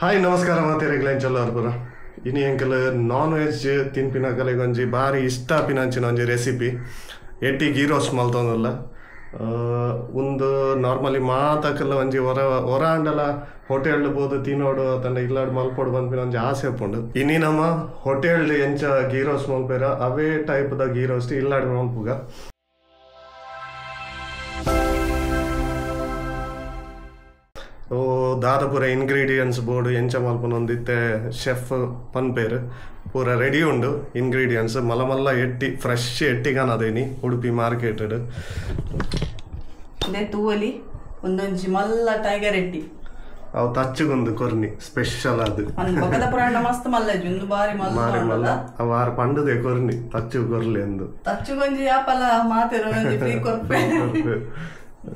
Hi ನಮಸ್ಕಾರ ಮಾತೇರೆಗ್ಲೈನ್ ಚಲ್ಲವರ್ಪುರ ಇನಿ ಎಂಕಲ್ non veg ತಿನ್ಪಿನಕಲೆಗ್ ಒಂಜಿ ಬಾರಿ ಇಷ್ಟ ಆಪಿನಂಚಿನ ಒಂಜಿ ರೆಸಿಪಿ ಎಟ್ಟಿ ಗೀ ರೋಸ್ಟ್ ಮಲ್ತೊಂದುಲ್ಲ. ಉಂದು ನಾರ್ಮಲಿ ಮಾತಕಲ್ಲ ಒಂಜಿ ಹೊರ ಹೊರ ಆಂಡಲ ಹೋಟೆಲ್ ಪೋದು ತಿನ್ನೋಡು ಅತಂಡ ಇಲ್ಲಾಡ್ ಮಲ್ಪೊಡು ಪನ್ಪಿನ ಒಂಜಿ ಆಸೆ ಉಪ್ಪುಂಡು. ಇನಿ ನಮ್ಮ ಹೋಟೆಲ್ ಎಂಚ ಗೀ ರೋಸ್ಟ್ ಮಲ್ಪೆರ ಅವೇ ಟೈಪ್ ದ ಗೀ ರೋಸ್ಟ್ ಇಲ್ಲಾಡ್ ಮಲ್ಪುಗ. ಓ ದಾದ ಪೂರ ಇಂಗ್ರೀಡಿಯೆಂಟ್ಸ್ ಬೋರ್ಡು ಎಂಚ ಮಲ್ಪನೊಂದಿತ್ತೆ ಶೆಫ್ ಪನ್ಪೇರು ಪೂರ ರೆಡಿ ಉಂಡು ಇಂಗ್ರೀಡಿಯೆಂಟ್ಸ್ ಮಲ್ಲ ಮಲ್ಲ ಎಟ್ಟಿ ಫ್ರೆಶ್ ಎಟ್ಟಿ ಕಾಣದೇನಿ ಉಡುಪಿ ಮಾರ್ಕೆಟ್ ತೂವಲಿ ಒಂದೊಂಜಿ ಮಲ್ಲ ಟೈಗರ್ ಎಟ್ಟಿ ಅವು ತಚ್ಚುಗೊಂದು ಕೊರ್ನಿ ಸ್ಪೆಷಲ್ ಅದು ಬೊಕದ ಪುರಾಣ ಮಸ್ತ್ ಮಲ್ಲ ಒಂದು ಬಾರಿ ಮಲ್ಲ ಮಲ್ಲ ಅವು ಆರು ಪಂಡದೆ ಕೊರ್ನಿ ತಚ್ಚು ಕೊರ್ಲಿ ಎಂದು ತಚ್ಚುಗೊಂಜಿ ಯಾಪಲ ಮಾತೆರು ಒಂಜಿ ಫ್ರೀ ಕೊರ್ಪೆ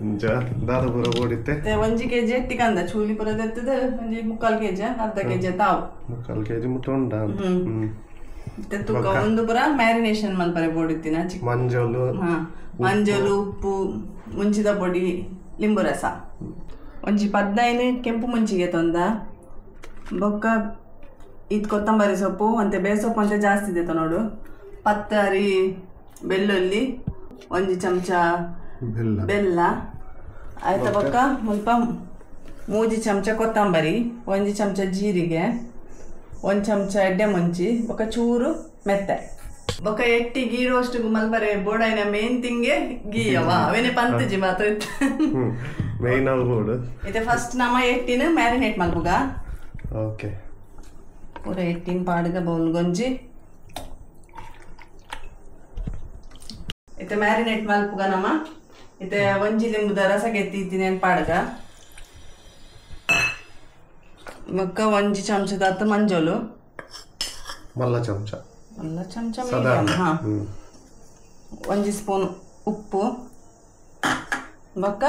ಅಂಚ ದಾದ ಪೂರ ಬೋಡಿತ್ತೆ ಒಂಜಿ ಕೆಜಿ ಎಟ್ಟಿ ಕಂದ ಚೂಲಿ ಪೂರ ದೆತ್ತದ ಒಂಜಿ ಮುಕ್ಕಾಲ್ ಕೆಜಿ ಅರ್ಧ ಕೆಜಿ ತಾವು ಮುಕ್ಕಾಲ್ ಕೆಜಿ ಮುಟ್ಟ ಉಂಡ ತೂಕ ಒಂದು ಪೂರ ಮ್ಯಾರಿನೇಷನ್ ಮಲ್ಪರೆ ಬೋಡಿತ್ತಿನ ಚಿಕ್ಕ ಮಂಜಲು ಮಂಜಲು ಉಪ್ಪು ಮುಂಚಿದ ಪೊಡಿ ಲಿಂಬು ರಸ ಒಂಜಿ 15 ಕೆಂಪು ಮುಂಚಿಗೆ ತೊಂದ ಬೊಕ್ಕ ಇದು ಕೊತ್ತಂಬರಿ ಸೊಪ್ಪು ಅಂತೆ ಬೇಸೊಪ್ಪು ಅಂತೆ ಜಾಸ್ತಿ ಇದೆ ನೋಡು 10 ಅರಿ ಬೆಳ್ಳುಳ್ಳಿ ಒಂಜಿ ಚಮಚ ಬೆಲ್ಲ ಆಯ್ತಾ ಬೊಕ್ಕ ಮುಲ್ಪ 3 ಚಮಚ ಕೊತ್ತಂಬರಿ 1 ಚಮಚ ಜೀರಿಗೆ 1 ಚಮಚ ಎಡ್ಡೆ ಮುಂಚಿ ಬೊಕ್ಕ ಚೂರು ಮೆತ್ತೆ ಬೊಕ್ಕ ಎಟ್ಟಿ ಗೀ ರೋಸ್ಟ್ ಮಲ್ಪರೆ ಬೋಡಾಯಿನ ಮೇನ್ ತಿಂಗೆ ಗೀ ಅವ ಅವೇನೆ ಪಂತಜಿ ಮಾತ್ರ ಮೇನ್ ಅವು ಬೋಡು. ಇತ್ತೆ ಫಸ್ಟ್ ನಮ್ಮ ಎಟ್ಟಿನ ಮ್ಯಾರಿನೇಟ್ ಮಲ್ಪುಗ. ಓಕೆ ಪೂರ ಎಟ್ಟಿನ ಪಾಡುಗ ಬೌಲ್ ಗೊಂಜಿ ಇತ್ತೆ ಮ್ಯಾರಿನೇಟ್ ಮಲ್ಪುಗ ನಮ್ಮ ಇತ್ತೆ ಒಂಜಿ ಲಿಂಬುದ ರಸ ಗೆತ್ತಿ ನಾನು ಪಾಡುಗ ಬೊಕ್ಕ ಒಂಜಿ ಚಮಚದ ಮಂಜಲು ಮಲ್ಲ ಚಮಚ ಮಲ್ಲ ಚಮಚ ಮೀಡಿಯಂ ಹಾ ಒಂಜಿ ಸ್ಪೂನ್ ಉಪ್ಪು ಬೊಕ್ಕ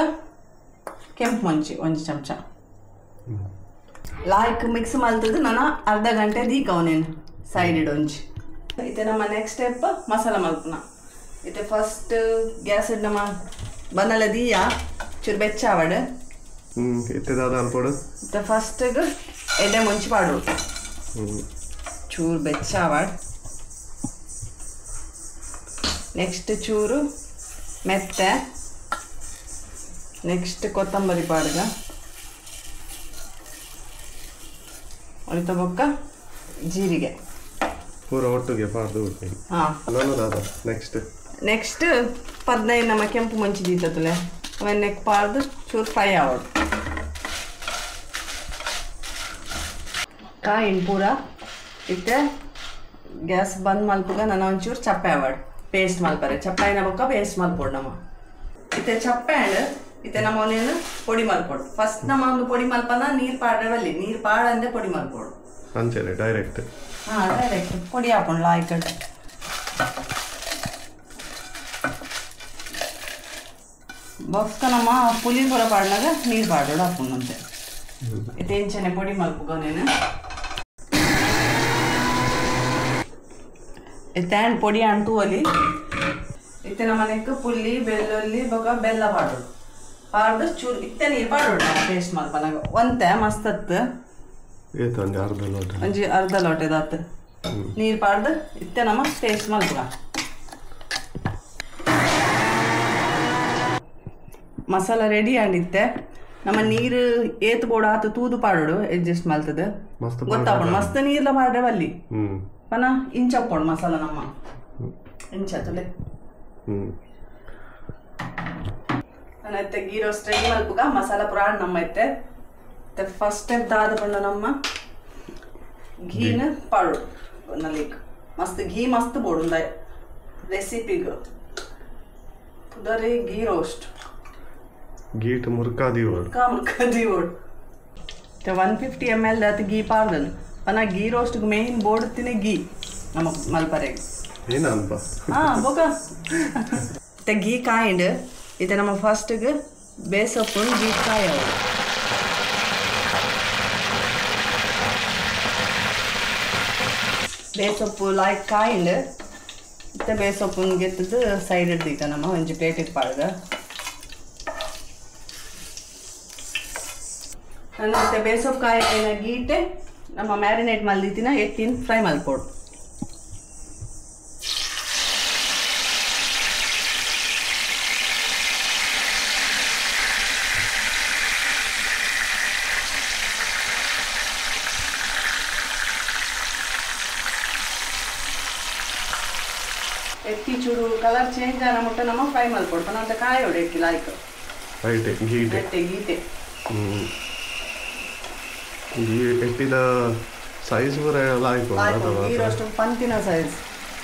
ಕೆಂಪು ಮುಂಚಿ ಒಂಜಿ ಚಮಚ ಲಾಯ್ಕ್ ಮಿಕ್ಸ್ ಮಲ್ತದ್ದು ನಾನು ಅರ್ಧ ಗಂಟೆ ದೀಕವು ನೀನು ಸೈಡ್ ಇಡು ಒಂಜಿ. ಇತ್ತೆ ನಮ್ಮ ನೆಕ್ಸ್ಟ್ ಸ್ಟೆಪ್ ಮಸಾಲ ಮಲ್ಪುನ. ಇತ್ತೆ ಫಸ್ಟ್ ಗ್ಯಾಸ್ ನಮ್ಮ ಬನ್ನಲ ದೀಯ ಚೂರು ಬೆಚ್ಚ ಆವಡು ಇತ್ತೆ ದಾದ ಅಲ್ಪೊಡು ಇತ್ತೆ ಫಸ್ಟ್ ಎಡ್ಡೆ ಮುಂಚಿ ಪಾಡು ಚೂರು ಬೆಚ್ಚ ಆವಡ್. ನೆಕ್ಸ್ಟ್ ಚೂರು ಮೆತ್ತೆ ನೆಕ್ಸ್ಟ್ ಕೊತ್ತಂಬರಿ ಪಾಡುಗ ಅಳಿತ ಬೊಕ್ಕ ಜೀರಿಗೆ ಪೂರ ಒಟ್ಟಿಗೆ ಪಾಡ್ದು ಹಾಂ ನೆಕ್ಸ್ಟ್ ನೆಕ್ಸ್ಟ್ 15 ನಮ್ಮ ಕೆಂಪು ಮುಂಚಿ ದೀತುಲೆ ಅವನ್ನೆಕ್ ಪಾಡ್ದು ಚೂರು ಫ್ರೈ ಆವಡು ಕಾಯಿನ್ ಪೂರ ಇತ್ತೆ ಗ್ಯಾಸ್ ಬಂದ್ ಮಲ್ಪುಗ ನಾನು ಒಂಚೂರು ಚಪ್ಪೆ ಆವಡು ಪೇಸ್ಟ್ ಮಲ್ಪರೆ ಚಪ್ಪಾಯಿನ ಬೊಕ್ಕ ಪೇಸ್ಟ್ ಮಲ್ಪೊಡು ನಮ್ಮ ಇತ್ತೆ ಚಪ್ಪೆ ಆಂಡ್ ಇತ್ತೆ ನಮ್ಮ ಒಂದೇನು ಪೊಡಿ ಮಲ್ಪೊಡು. ಫಸ್ಟ್ ನಮ್ಮ ಒಂದು ಪೊಡಿ ಮಲ್ಪನ ನೀರು ಪಾಡ್ರೆ ನೀರು ಪಾಡಂದೆ ಪೊಡಿ ಮಲ್ಪೊಡು ಅಂಚನೆ ಡೈರೆಕ್ಟ್ ಹಾಂ ಡೈರೆಕ್ಟ್ ಪೊಡಿ ಹಾಕೊಂಡು ಲಾಯ್ಕ್ ಬೊಕ್ಕ ನಮ್ಮ ಪುಲಿ ಪೂರ ಪಾಡಿನಾಗ ನೀರು ಪಾಡೋಡು ಹಾಕೊಂಡಂತೆ ಇತ್ತೆ ಇಂಚನೆ ಪೊಡಿ ಮಲ್ಪುಗ ನೀನು ಇತ್ತೆ ಆ್ಯಂಡ್ ಪೊಡಿ ಅಂಟು ಒಲಿ ಇತ್ತೆ ನಮ್ಮ ನೆಕ್ ಪುಲ್ಲಿ ಬೆಳ್ಳುಳ್ಳಿ ಬೊಕ್ಕ ಬೆಲ್ಲ ಪಾಡೋಡು ಪಾಡ್ದು ಚೂರು ಇತ್ತೆ ನೀರು ಪಾಡೋಡು ನಮ್ಮ ಪೇಸ್ಟ್ ಮಲ್ಪನಾಗ ಒಂತೆ ಮಸ್ತತ್ತು ಒಂಜಿ ಅರ್ಧ ಲೋಟದಾತು ನೀರು ಪಾಡ್ದು ಇತ್ತೆ ನಮ್ಮ ಪೇಸ್ಟ್ ಮಲ್ಪುಗ. ಮಸಾಲ ರೆಡಿ ಆಂಡಿತ್ತೆ ನಮ್ಮ ನೀರು ಏತು ಬೋಡು ಆತು ತೂದು ಪಾಡೋಡು ಅಡ್ಜಸ್ಟ್ ಮಲ್ತದ ಗೊತ್ತಾಪೋಡು ಮಸ್ತ್ ನೀರ್ಲ ಪಾಡ್ರೆ ಬಲ್ಲಿ ಪನ ಇಂಚಪ್ಪೋಡು ಮಸಾಲ ನಮ್ಮ ಇಂಚ ತುಲೆ ಇತ್ತೆ ಗೀ ರೋಸ್ಟ್ ರೆಡಿ ಮಲ್ಪುಗ ಮಸಾಲ ಪುರಾಣ ನಮ್ಮ ಇತ್ತೆ ಫಸ್ಟ್ ಸ್ಟೆಪ್ ದಾದ ಪಂಡ ನಮ್ಮ ಘೀನ ಪಾಡೋಡು ನಲಿಕ್ ಮಸ್ತ್ ಘೀ ಮಸ್ತ್ ಬೋಡು ರೆಸಿಪಿಗ್ ಪುದರೇ ಘೀ ರೋಸ್ಟ್ ಗೀಟ್ ಮುರ್ಕಾ ದೀವೋಡು ಮುರ್ಕಾ ದೀವೋಡು 150 ml ದಾತ ಗೀ ಪಾಡ್ದನು ಪನ ಗೀ ರೋಸ್ಟ್ಗೆ ಮೇನ್ ಬೋಡುತ್ತಿನೇ ಗೀ ನಮ್ಮ ಮಲ್ಪರೆಗೆ ಏನನ್ಪ ಹಾಂ ಬೊಕ ಇತ್ತೆ ಗೀ ಕಾಯಿಂಡ್ ಇತ್ತೆ ನಮ್ಮ ಫಸ್ಟ್ಗೆ ಬೇಸೊಪ್ಪು ಗೀ ಕಾಯಿ ಅವರು ಬೇಸೊಪ್ಪು ಲಾಯ್ಕ್ ಕಾಯಿಂಡ್ ಇತ್ತೆ ಬೇಸೊಪ್ಪು ಗೆತ್ತದು ಸೈಡ್ ಹಿಡ್ದೀಗ ನಮ್ಮ ಒಂಜಿ ಪ್ಲೇಟಿಗೆ ಪಾಡ್ದ ನನ್ನ ಬೇಸೊಪ್ಪು ಕಾಯಿನ ಗೀಟೆ ನಮ್ಮ ಮ್ಯಾರಿನೇಟ್ ಮಲ್ದಿತ್ತಿನ ಎಟ್ಟಿನ ಫ್ರೈ ಮಲ್ಪೊಡು. ಎತ್ತಿ ಚೂರು ಕಲರ್ ಚೇಂಜ್ ಆನ ಮುಟ್ಟ ನಮ್ಮ ಫ್ರೈ ಮಲ್ಪೊಡು. ಪನಂತ ಕಾಯೋಡು ಎಟ್ಟಿ ಲಾಯ್ಕ್ ಗೀಟೆ ಎಟ್ಟೆ ಗೀಟೆ ಎಟ್ಟಿದ ಸೈಜ್ ಪೂರ ಲಾಯ್ಕ್ ಗೀ ರೋಸ್ಟ್ ಪಂತಿನ ಸೈಜ್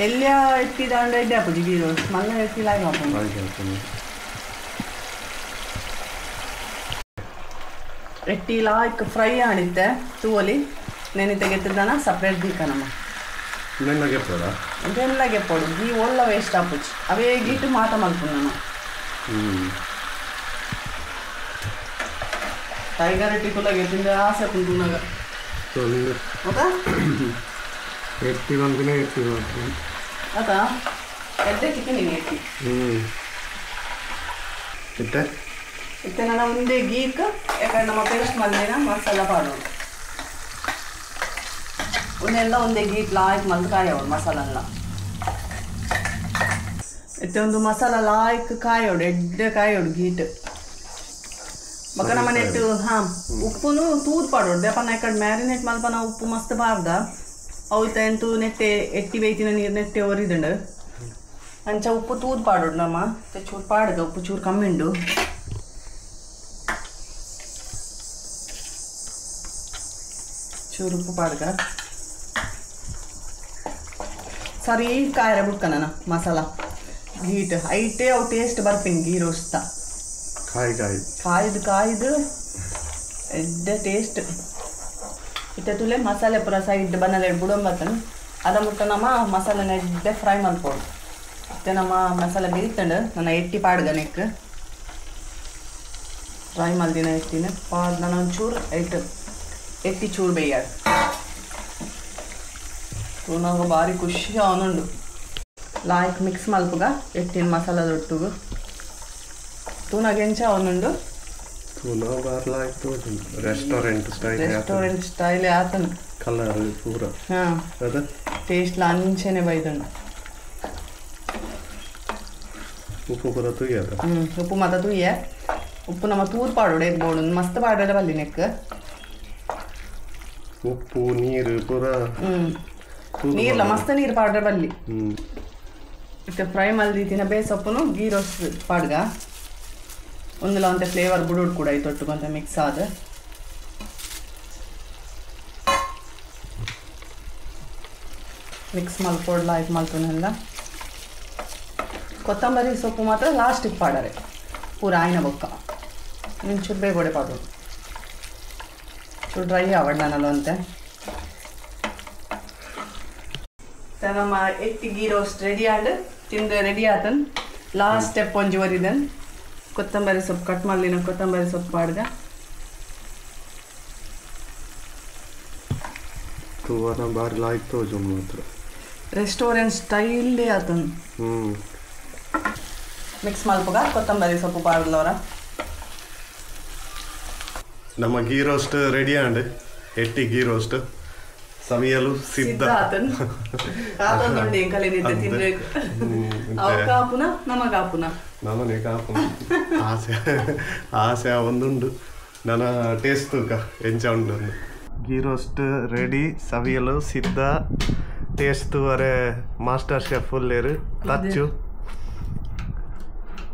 ಎಲ್ಲಿಯ ಎಟ್ಟಿದ ಅಂಡ ಎಡ್ಡೆ ಆಪುಜಿ ಗೀ ರೋಸ್ಟ್ ಮಲ್ಲ ಎಟ್ಟಿ ಲಾಯ್ಕ್ ಆಪುಂಡು. ಎಟ್ಟಿ ಲಾಯ್ಕ್ ಫ್ರೈ ಆಣಿತ್ತೆ ತೂವಲಿ ನೆನೆ ತೆಗೆತ್ತದಾನ ಸಪ್ರೇಟ್ ದೀಕ ನಮ್ಮ ಇದೆಲ್ಲ ಗೆಪ್ಪೋಡು ಗೀ ಒಲ್ಲ ವೇಸ್ಟ್ ಆಪುಜಿ ಅವೇ ಗೀಟು ಮಾತ ಮಲ್ಪುಂಡು ನಾನು. ಟೈಗರ್ ಎಟ್ಟಿ ಕುಲ್ಲ ಗೆತ್ತಿಂದ ಆಸೆ ಆಪುಂಡು ನಾಗ ಗೊತ್ತಾ ಎಟ್ಟಿ ಬಂದಿನ ಎಟ್ಟಿ ಬಂದು ಅದ ಎಡ್ಡೆ ಚಿಕನ್ ನೀನು ಎಟ್ಟಿ ಇತ್ತೆ ಇತ್ತೆ ನನ್ನ ಒಂದೇ ಗೀಕ್ ಯಾಕಂದ್ರೆ ನಮ್ಮ ಪೇಸ್ಟ್ ಮಲ್ದಿನ ಮಸಾಲ ಪಾಡೋದು ಒಂದೆಲ್ಲ ಒಂದೇ ಗೀಟ್ ಲಾಯ್ಕ್ ಮಲ್ದು ಕಾಯೋಡು ಮಸಾಲೆಲ್ಲ. ಇತ್ತೆ ಒಂದು ಮಸಾಲ ಲಾಯ್ಕ್ ಕಾಯೋಡು ಎಡ್ಡೆ ಕಾಯೋಡು ಗೀಟ್ ಬೊಕ್ಕ ನಮ್ಮ ನೆಟ್ಟು ಹಾಂ ಉಪ್ಪುನು ತೂದು ಪಾಡೋಡು ದೇಪನ ಈ ಮ್ಯಾರಿನೇಟ್ ಮಲ್ಪನ ಉಪ್ಪು ಮಸ್ತ್ ಬಾರ್ದ ಅವು ಎಂತೂ ನೆಟ್ಟೆ ಎಟ್ಟಿ ಬೇಯ್ತಿನ ನೀರು ನೆಟ್ಟೆ ಒರಿದುಂಡು ಅಂಚ ಉಪ್ಪು ತೂದು ಪಾಡೋಡು ನಮ್ಮ ಚೂರು ಪಾಡ್ಗ ಉಪ್ಪು ಚೂರು ಕಮ್ಮಿ ಉಂಡು. ಚೂರು ಉಪ್ಪು ಪಾಡ್ಗ ಸರಿ ಕಾಯರ ಬುಡ್ಕ ನಾನು ಮಸಾಲ ಗೀಟ್ ಐಟೇ ಅವು ಟೇಸ್ಟ್ ಬರ್ಪಿನಿ ಗೀ ರೋಸ್ತ ಕಾಯಿ ಕಾಯಿ ಕಾಯ್ದು ಕಾಯ್ದು ಎಡ್ಡೆ ಟೇಸ್ಟ್ ಇತ್ತೆ ತುಲೆ ಮಸಾಲೆ ಪೂರ ಸೈಡ್ ಬನ್ನಲೆ ಬುಡೊಂಬತ್ತನು ಅದ ಮುಟ್ಟ ನಮ್ಮ ಮಸಾಲೆನ ಎಡ್ಡೆ ಫ್ರೈ ಮಲ್ಪೊಡು. ಇತ್ತೆ ನಮ್ಮ ಮಸಾಲೆ ಬೇಯ್ತಂಡು ನನ್ನ ಎಟ್ಟಿ ಪಾಡ್ಗ ನೆಕ್ ಫ್ರೈ ಮಲ್ದಿನ ಎಟ್ಟಿನ ಪಾಡ್ ನಾನು ಒಂಚೂರು ಐಟ್ ಎಟ್ಟಿ ಚೂರು ಬೇಯಾಡು ತೂನಾಗ ಭಾರಿ ಖುಷಿ ಅವನುಂಡು ಲಾಯ್ಕ್ ಮಿಕ್ಸ್ ಮಲ್ಪುಗ ಎಟ್ಟಿನ ಮಸಾಲದ ಒಟ್ಟುಗು ತೂನಾಗ ಎಂಚ ಅವನುಂಡು ರೆಸ್ಟೋರೆಂಟ್ ಸ್ಟೈಲ್ ರೆಸ್ಟೋರೆಂಟ್ ಸ್ಟೈಲ್ ಆತನು ಕಲರ್ ಪೂರ ಹಾಂ ಟೇಸ್ಟ್ ಅಂಚೆನೆ ಬೈದುಂಡು. ಉಪ್ಪು ಪೂರ ತೂಯ ಉಪ್ಪು ಮಾತ ತೂಯ ಉಪ್ಪು ನಮ್ಮ ತೂರು ಪಾಡೋಡು ಏಕ್ ಬೋಡು ಮಸ್ತ್ ಪಾಡೋಡೆ ಬಲ್ಲಿ ನೆಕ್ ಉಪ್ಪು ನೀರು ಪೂರ ನೀರ್ಲ ಮಸ್ತ್ ನೀರು ಪಾಡ್ರೆ ಬಲ್ಲಿ. ಇತ್ತೆ ಫ್ರೈ ಮಲ್ದಿತ್ತಿನ ಬೇಸೊಪ್ಪುನು ಗೀ ರೋಸ್ಟ್ ಪಾಡ್ಗ ಒಂದುಲ ಒಂತೆ ಫ್ಲೇವರ್ ಬುಡುಡು ಕೂಡ ಐತೊಟ್ಟುಗೊಂತ ಮಿಕ್ಸ್ ಆದ ಮಿಕ್ಸ್ ಮಲ್ಪೊಡ್ಲ ಲಾಯ್ಕ್ ಮಲ್ಪುನೆಲ್ಲ. ಕೊತ್ತಂಬರಿ ಸೊಪ್ಪು ಮಾತ್ರ ಲಾಸ್ಟಿಗೆ ಪಾಡರೆ ಪೂರ ಆಯ್ನ ಬೊಕ್ಕ ಚೂರು ಬೇಗೋಡೆ ಪಾಡೋದು ಚೂರು ಡ್ರೈ ಆವಡ್ ನಾನಲ್ಲ ಅಂತೆ. ನಮ್ಮ ಎಟ್ಟಿ ಗೀ ರೋಸ್ಟ್ ರೆಡಿ ಆಂಡ್ ತಿಂದು ರೆಡಿ ಆತನ್. ಲಾಸ್ಟ್ ಸ್ಟೆಪ್ ಒಂಜಿ ಒರಿದನ್ ಕೊತ್ತಂಬರಿ ಸೊಪ್ಪು ಕಟ್ ಮಾಡಲಿನ ಕೊತ್ತಂಬರಿ ಸೊಪ್ಪು ಪಾಡ್ಗ ಬಾರಿ ಲಾಯ್ಕ್ ತೋಜು ಮಾತ್ರ ರೆಸ್ಟೋರೆಂಟ್ ಸ್ಟೈಲೇ ಆತನ್. ಮಿಕ್ಸ್ ಮಲ್ಪುಗ ಕೊತ್ತಂಬರಿ ಸೊಪ್ಪು ಪಾಡ್ಲವರ ನಮ್ಮ ಗೀ ರೋಸ್ಟ್ ರೆಡಿ ಆಂಡ್ ಎಟ್ಟಿ ಗೀ ರೋಸ್ಟ್ ಸವಿಯಲು ಸಿದ್ಧ ಆತನ್ ಕಾತೊಂದುಂಡು ಎಂಕಲೆ ನಿದ್ದೆ ತಿನ್ಬೇಕು ಅವು ಕಾಪುನ ನಮ ಕಾಪುನ ನಮನೆ ಕಾಪುನ ಆಸೆ ಆಸೆ ಒಂದುಂಡು ನನ್ನ ಟೇಸ್ಟ್ ತೂಕ ಎಂಚ ಉಂಡು. ಗೀ ರೋಸ್ಟ್ ರೆಡಿ ಸವಿಯಲು ಸಿದ್ಧ ಟೇಸ್ಟ್ ತೂವರೆ ಮಾಸ್ಟರ್ ಶೆಫ್ ಉಲ್ಲೇರು ತಚ್ಚು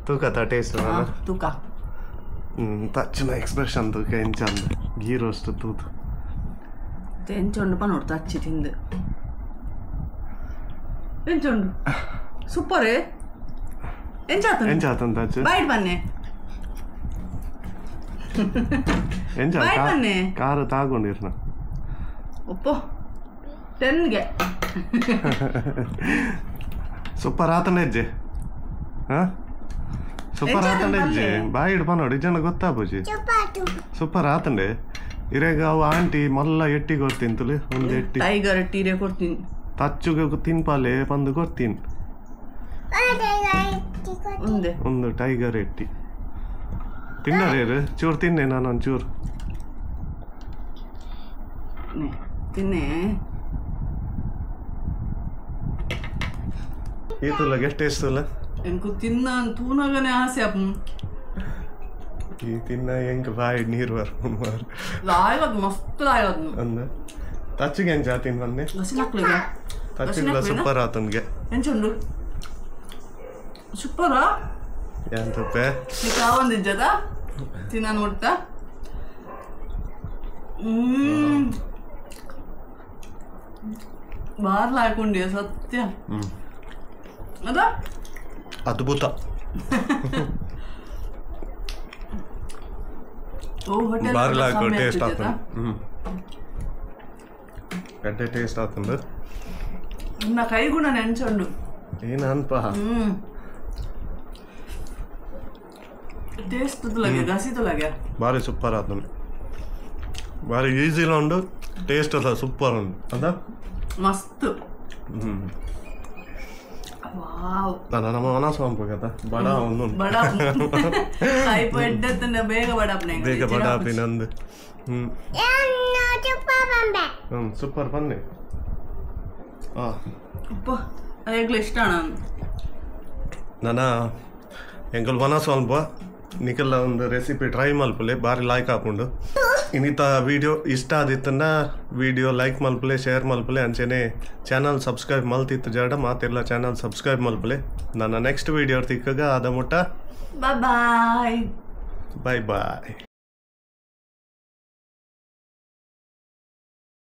ತೂಕತ ಟೇಸ್ಟ್ ತೂಕ ತಚ್ಚಿನ ಎಕ್ಸ್ಪ್ರೆಷನ್ ತೂಕ ಎಂಚ ಅಂದು ಗೀ ರೋಸ್ಟ್ ತೂತು ಎಂಚುಂಡು ಪನೋಡು ತಚ್ಚಿ ತಿಂದು ಎಂಚುಂಡು ಸೂಪರ್ ಎಂಚ ಎಂಚ ಆತಂತ ತಚ್ಚು ಬೈಟ್ ಬನ್ನಿ ಎಂಚ ಕಾರು ತಾಗೊಂಡಿರ್ನ ಒಪ್ಪೋ ಟೆನ್ಗೆ ಸೂಪರ್ ಆತಂಡ ಹೆಜ್ಜೆ ಹಾಂ ಸೂಪರ್ ಆತಂಡ ಹೆಜ್ಜೆ ಬಾಯಿ ಇಡ್ ಪನೋಡು ಜನ ಗೊತ್ತಾಪುಜಿ ಸೂಪರ್ ಆತಂಡೆ ಇರೇಗ ಅವು ಆಂಟಿ ಮಲ್ಲ ಎಟ್ಟಿ ಕೊಡ್ತೀನಿ ತುಲಿ ಒಂದು ಎಟ್ಟಿ ಟೈಗರ್ ಎಟ್ಟಿ ಕೊಡ್ತೀನಿ ತಚ್ಚುಗೆ ತಿನ್ಪಾಲೆ ಬಂದು ಕೊಡ್ತೀನಿ ಒಂದು ಟೈಗರ್ ಎಟ್ಟಿ ತಿನ್ನರೇರು ಚೂರು ತಿನ್ನೆ ನಾನು ಒಂಚೂರು ತಿನ್ನೆ ಈತುಲ್ಲ ಎಷ್ಟು ಟೇಸ್ಟ್ ಅಲ್ಲ ಎಂಕು ತಿನ್ನ ತೂನಾಗನೆ ಆಸೆ ಅಪ್ಪ ಈ ತಿನ್ನ ಹೆಂಗ್ ಬಾಯಿ ನೀರು ಬರ್ಕೊಂಡು ಲಾಯದ್ ಮಸ್ತ್ ಲಾಯದ್ ಅಂದ ತಚ್ಚಿಗೆ ಹೆಂಗ್ ಜಾತಿನ ಬಂದೆ ಹಸಿನಾಕ್ಲಿಗೆ ತಚ್ಚಿಗೆಲ್ಲ ಸೂಪರ್ ಆತನ್ಗೆ ಎಂಚುಂಡು ಸೂಪರಾ ಎಂತಪ್ಪೆ ಕಾವಂದಿಜ್ಜದ ತಿನ್ನ ನೋಡ್ತಾ ಬಾರ್ಲ ಹಾಕೊಂಡಿ ಸತ್ಯ ಅದ ಅದ್ಭುತ ಓ ಹೋಟೆಲ್ ಬಾರ್ಲ ಹಾಕೋ ಟೇಸ್ಟ್ ಆತಂದು ಗಡ್ಡೆ ಟೇಸ್ಟ್ ಆತಂದು ನನ್ನ ಕೈಗುಣ ನೆಂಚುಂಡು ಏನು ಅನ್ಪ ಟೇಸ್ಟ್ ತುಲಗೆ ಗಸಿ ತುಲಗೆ ಭಾರಿ ಸೂಪರ್ ಆತಂದು ಭಾರಿ ಈಸಿಲ ಉಂಡು ಟೇಸ್ಟ್ ಅಲ್ಲ ಸೂಪರ್ ಉಂಡು ಅದ ಮಸ್ತ್ ವಾವ್ ನಾನು ನಮ್ಮ ಮನಸ್ಸು ಅನ್ಬೇಕತ್ತ ಬಡ ಒಂದು ಬಡ ಕೈಪು ಎಡ್ಡೆತ್ತಂಡ ಬೇಗ ಬಡಪ್ನೆ ಬೇಗ ಬಡ ನಂದು ಸೂಪರ್ ಬನ್ನಿ ಅಪ್ಪ ಅಯ್ಯಗ್ಲ ಇಷ್ಟ ನನ್ನ ಎಂಕಲ್ ಮನಸ್ಸು ಅನ್ಪ ನಿಕಲ್ಲ ಒಂದು ರೆಸಿಪಿ ಟ್ರೈ ಮಲ್ಪಲೆ ಬಾರಿ ಲೈಕ್ ಹಾಕೊಂಡು ಇನ್ನಿತ ವೀಡಿಯೋ ಇಷ್ಟ ಆದಿತ್ತನ್ನ ವೀಡಿಯೋ ಲೈಕ್ ಮಲ್ಪಲೆ ಶೇರ್ ಮಲ್ಪಲೆ ಅಂಚೆನೆ ಚಾನಲ್ ಸಬ್ಸ್ಕ್ರೈಬ್ ಮಲ್ತಿತ್ತು ಜಾಡ ಮಾತೆಲ್ಲ ಚಾನಲ್ ಸಬ್ಸ್ಕ್ರೈಬ್ ಮಲ್ಪಲೆ ನನ್ನ ನೆಕ್ಸ್ಟ್ ವೀಡಿಯೋ ತಿಕ್ಕಗ ಅದ ಮುಟ್ಟ ಬಾಯ್ ಬಾಯ್ ಬಾಯ್.